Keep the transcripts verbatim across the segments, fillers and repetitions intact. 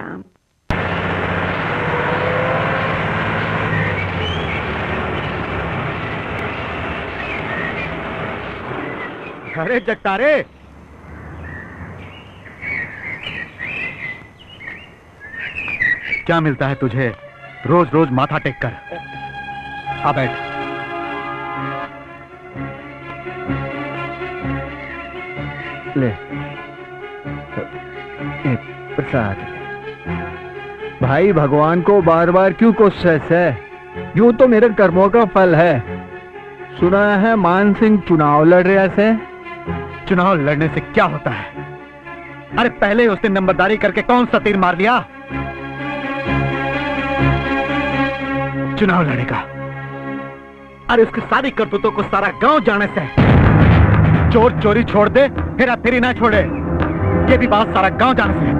राम। अरे जगतारे, क्या मिलता है तुझे रोज रोज माथा टेक कर? आ बैठ। ले, ए, प्रसाद। भाई, भगवान को बार बार क्यों कोसस है? यूं तो मेरे कर्मों का फल है। सुना है मान सिंह चुनाव लड़ रहा है। चुनाव लड़ने से क्या होता है? अरे, पहले ही उसने नंबरदारी करके कौन सा तीर मार लिया? चुनाव लड़ेगा। अरे, उसकी सारी करतूतों को सारा गांव जाने से। चोर चोरी छोड़ दे, हेरा फेरी ना छोड़े, ये भी बात सारा गांव जाने से।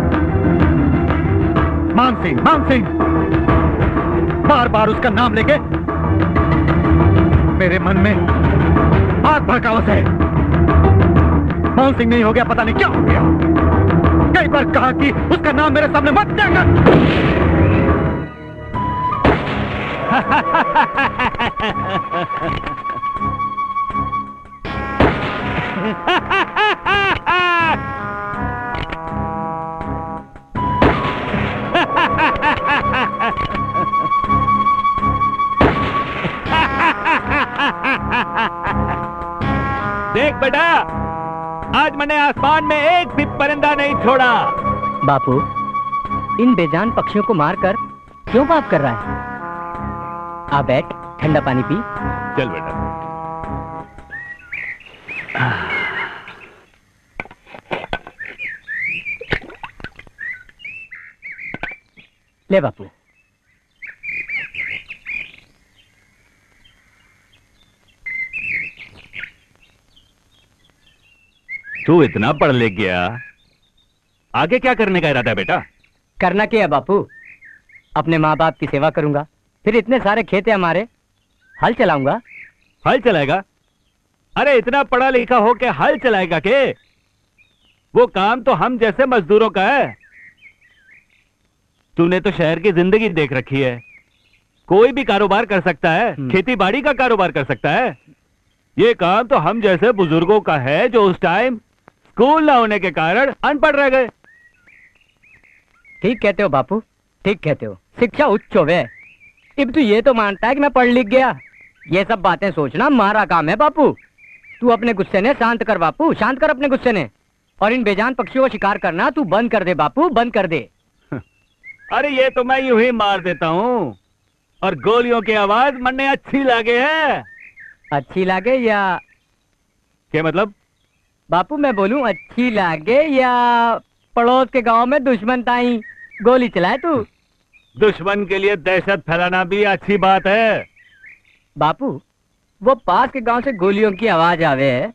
मान सिंह, मान सिंह, बार बार उसका नाम लेके मेरे मन में आग भड़कावस है। मान सिंह नहीं हो गया, पता नहीं क्या हो गया। कई बार कहा कि उसका नाम मेरे सामने मत लिया कर। देख बेटा, आज मैंने आसमान में एक भी परिंदा नहीं छोड़ा। बापू, इन बेजान पक्षियों को मारकर क्यों पाप कर रहा है? आ बैठ, ठंडा पानी पी। चल बेटा। ले बापू। तू इतना पढ़ लिख गया, आगे क्या करने का इरादा है बेटा? करना क्या है बापू, अपने माँ बाप की सेवा करूंगा, फिर इतने सारे खेत है हमारे, हल चलाऊंगा। हल चलाएगा? अरे, इतना पढ़ा लिखा हो के हल चलाएगा के? वो काम तो हम जैसे मजदूरों का है। तूने तो शहर की जिंदगी देख रखी है, कोई भी कारोबार कर सकता है, हम्म। खेती बाड़ी का कारोबार कर सकता है। ये काम तो हम जैसे बुजुर्गों का है जो उस टाइम स्कूल ना होने के कारण अनपढ़ रह गए। ठीक कहते हो बापू, ठीक कहते हो, शिक्षा उच्च होवे। इब तू ये तो मानता है कि मैं पढ़ लिख गया? ये सब बातें सोचना मारा काम है बापू। तू अपने गुस्से ने शांत कर बापू, शांत कर अपने गुस्से ने। और इन बेजान पक्षियों का शिकार करना तू बंद कर दे बापू, बंद कर दे। अरे, ये तो मैं यूं ही मार देता हूँ। और गोलियों की आवाज मन्ने अच्छी लागे है। अच्छी लागे या? क्या मतलब? बापू, मैं बोलूं, अच्छी लागे या पड़ोस के गांव में दुश्मन ताई गोली चलाए तू? दुश्मन के लिए दहशत फैलाना भी अच्छी बात है। बापू, वो पास के गांव से गोलियों की आवाज आवे है,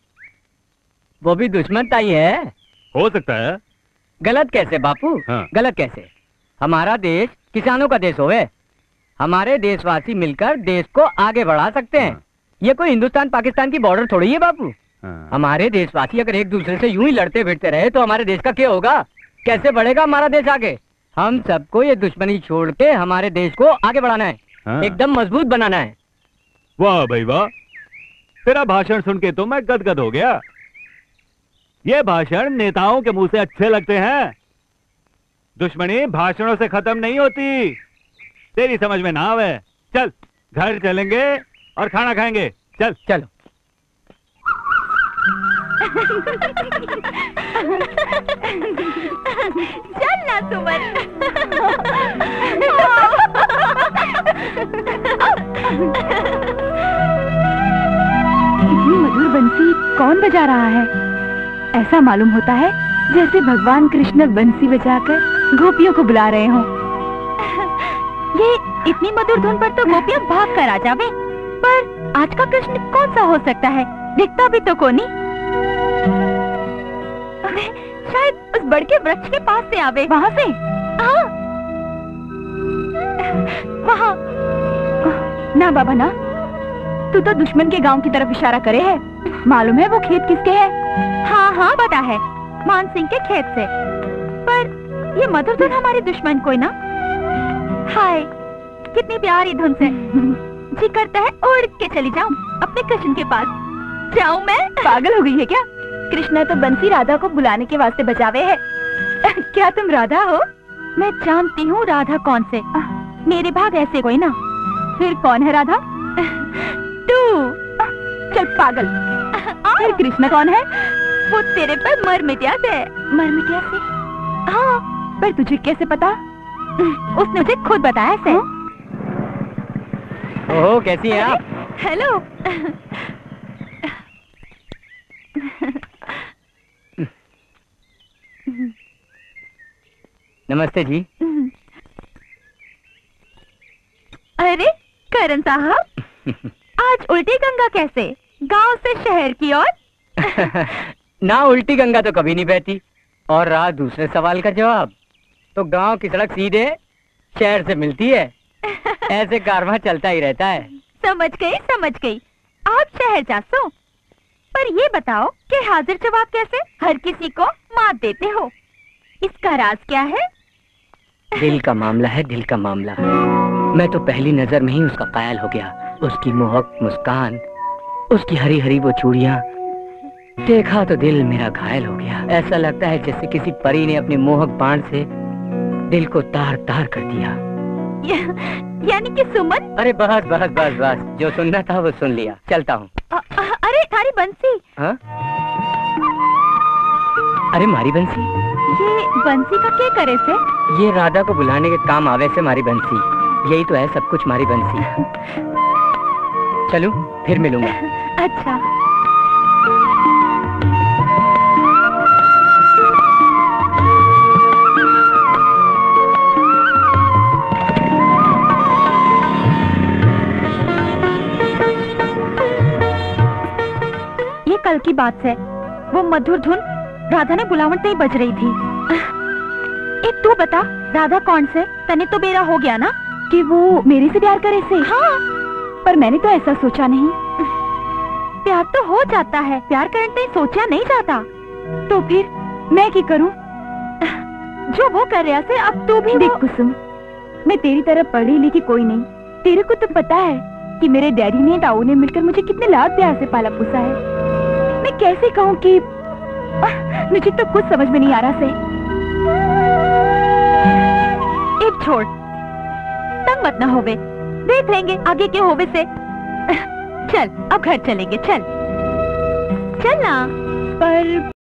वो भी दुश्मन ताई है। हो सकता है। गलत कैसे बापू? हाँ। गलत कैसे? हमारा देश किसानों का देश होवे, हमारे देशवासी मिलकर देश को आगे बढ़ा सकते हैं। हाँ। ये कोई हिंदुस्तान पाकिस्तान की बॉर्डर थोड़ी है बापू। हाँ। हमारे देशवासी अगर एक दूसरे से यूं ही लड़ते भिड़ते रहे तो हमारे देश का क्या होगा? कैसे बढ़ेगा हमारा देश आगे? हम सबको ये दुश्मनी छोड़ के हमारे देश को आगे बढ़ाना है, हाँ। एकदम मजबूत बनाना है। वाह भाई वाह, तेरा भाषण सुन के तो मैं गदगद हो गया। ये भाषण नेताओं के मुंह से अच्छे लगते हैं। दुश्मनी भाषणों से खत्म नहीं होती, तेरी समझ में ना आवे। चल, घर चलेंगे और खाना खाएंगे। चल। चलो। चल ना सुमन। इतनी मधुर बंसी कौन बजा रहा है? ऐसा मालूम होता है जैसे भगवान कृष्ण बंसी बजाकर गोपियों को बुला रहे हों। ये इतनी मधुर धुन पर तो गोपियां भाग कर आ जावे, पर आज का कृष्ण कौन सा हो सकता है? दिखता भी तो कोनी। अरे, शायद उस बड़ के वृक्ष के पास से आवे। वहां से? हाँ। वहां। ना बाबा ना, तू तो दुश्मन के गांव की तरफ इशारा करे है। मालूम है वो खेत किसके है? हाँ हाँ, पता है, मान सिंह के खेत से। पर ये मधुर धुन हमारे दुश्मन को है ना। हाय, कितनी प्यारी धुन से। जी करता है उड़ के चली जाऊं अपने कृष्ण के पास। जाऊं मैं? पागल हो गई है क्या? कृष्णा तो बंसी राधा को बुलाने के वास्ते बजावे है। क्या तुम राधा हो? मैं जानती हूँ राधा कौन से। आह। मेरे भाग ऐसे कोई ना। फिर कौन है राधा? तू। आह, चल पागल। आह। फिर कृष्णा कौन है? वो तेरे पर मर मिटिया से। मर मिटिया से? हाँ। पर तुझे कैसे पता? उसने मुझे खुद बताया से। हाँ? ओहो, कैसी हैं आप? अरे, हेलो। नमस्ते जी। अरे करण साहब, आज उल्टी गंगा कैसे, गांव से शहर की ओर? ना, उल्टी गंगा तो कभी नहीं बहती। और रहा दूसरे सवाल का जवाब, तो गांव की सड़क सीधे शहर से मिलती है। ऐसे कारवां चलता ही रहता है। समझ गई, समझ गई। आप शहर जा सो। पर ये बताओ कि हाजिर जवाब कैसे हर किसी को मात देते हो, इसका राज क्या है? दिल का मामला है, दिल का मामला। मैं तो पहली नजर में ही उसका कायल हो गया। उसकी मोहक मुस्कान, उसकी हरी हरी वो चूड़ियां, देखा तो दिल मेरा घायल हो गया। ऐसा लगता है जैसे किसी परी ने अपने मोहक बाण से दिल को तार तार कर दिया। या-, यानी कि सुमन? अरे बस, बस, बस, बस, जो सुनना था वो सुन लिया, चलता हूँ। अ-, अ-, अरे थारी बंसी। हाँ? अरे मारी बंसी। ये बंसी का क्या करे से? ये राधा को बुलाने के काम आवे से मारी बंसी। यही तो है सब कुछ मारी बंसी। चलूं, फिर मिलूंगा। अच्छा। ये कल की बात है, वो मधुर धुन राधा ने बुलावण ते ही बज रही थी। ए, तू बता, राधा कौन से? तने तो बेरा हो गया ना कि वो मेरे से प्यार करे से। हाँ। पर मैंने तो ऐसा सोचा नहीं। प्यार तो हो जाता है, प्यार करन ते सोचा नहीं जाता। तो फिर मैं की करूं? जो वो कर रहा से, अब तू भी देख वो कुसुम, मैं तेरी तरह पढ़ी लिखी कोई नहीं। तेरे को तो पता है कि मेरे डैडी ने, ताऊ ने मिलकर मुझे कितने लाड प्यार से पाला पोसा है। मैं कैसे कहूँ कि, आह, मुझे तो कुछ समझ में नहीं आ रहा से। इब छोड़, तंग मत ना होवे, देख लेंगे आगे के होवे से। चल, अब घर चलेंगे, चल। चल ना। पर